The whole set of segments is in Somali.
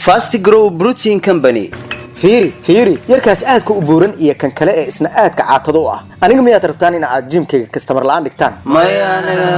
Fast Grow Protein Company. Fiiri, fiiri yarkaas aadka u buuran iyo kan kale ee isna aadka caatada u ah. Aniga miyaad rabtaan in aad gymkayga customer la'aan dhigtaan? Maya, anaga.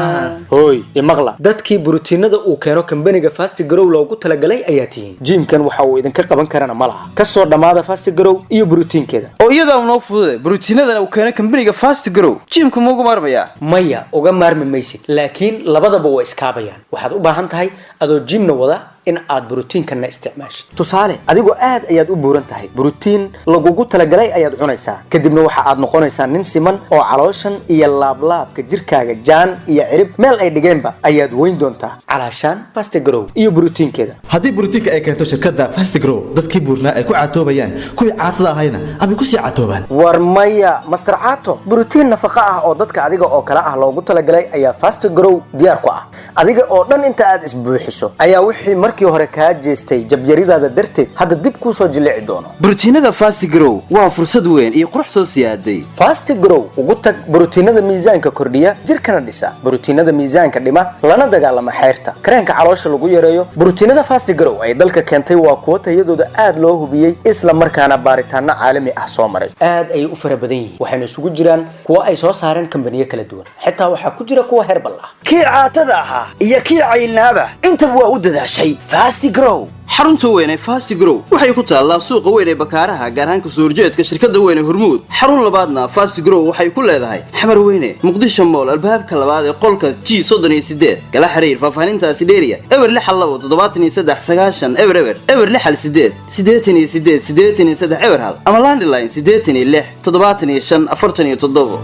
Hooy, imaqla. Dadkii borotiinada uu keeno kambaniga Fast Grow loogu talagalay ayaa tihiin. Gymkan waxa uu idinka qaban karana ma laha. Kasoo dhammaada Fast Grow iyo borotiinkeeda. Oo iyadaa noo fudude, borotiinadana uu keeno kambaniga Fast Grow, gymka ma uga maarmayaa? Maya, uga maarmi maysid, laakiin labadaba waa iskaabayaan. Waxaad u baahan tahay adoo gymna wada in aad borotiinkanna isticmaashid. Tusaale, adigoo aad ayaad u buuran tahay, borotiin lagugu talagalay ayaad cunaysaa. Kadibna waxa aad noqonaysaa nin siman oo calooshan iyo laablaabka jirkaaga jaan iyo cirib meel ay dhigeenba ayaad weyn doontaa, calaashaan Fast Grow iyo borotiinkeeda. Haddii borotiinka ay keento shirkadda Fast Grow, dadkii buurnaa ay ku caatoobayaan, kuwii caatada ahayna amay kusii caatoobaan. War maya, master caato, borotiin nafaqa ah oo dadka adiga oo kale ah loogu talagalay ayaa Fast Grow diyaar ku ah. Adiga oo dhan inta aad isbuuxiso ayaa wixii markii hore kaa jeestay jabyaridaada darteed hadda dib kuu soo jilici doono. Borotiinada Fast Grow waa fursad weyn iyo qurux soo siyaaday. Fast Grow ugu tag borotiinada miisaanka kordhiya, jirkana dhisa, borotiinada miisaanka dhima, lana dagaalama xeyrta, kareenka caloosha lagu yareeyo. Borotiinada Fast Grow ay dalka keentay waa kuwo tayadooda aad loo hubiyey, isla markaana baaritaano caalami ah soo maray. Aad ayay u fara badan yihiin, waxayna isugu jiraan kuwo ay soo saareen kambaniyo kala duwan, xitaa waxaa ku jira kuwa herbal ah. Kii caatada ahaa iyo kii cayilnaaba intaba waa u dadaashay Fast Grow. Xarunta weyn ee Fast Grow waxay ku taallaa suuqa weyn ee Bakaaraha, gaar ahaan kasoo horjeedka shirkadda weyn ee Hormuud. Xarun labaadna Fast Grow waxay ku leedahay Xamar Weyne, Muqdisho Mall, albaabka labaad ee qolka G38. Kala xiriir faahfaahintaasi dheeriya 062 73 90 00, 068 88 83 01 ama landline 86 75 47.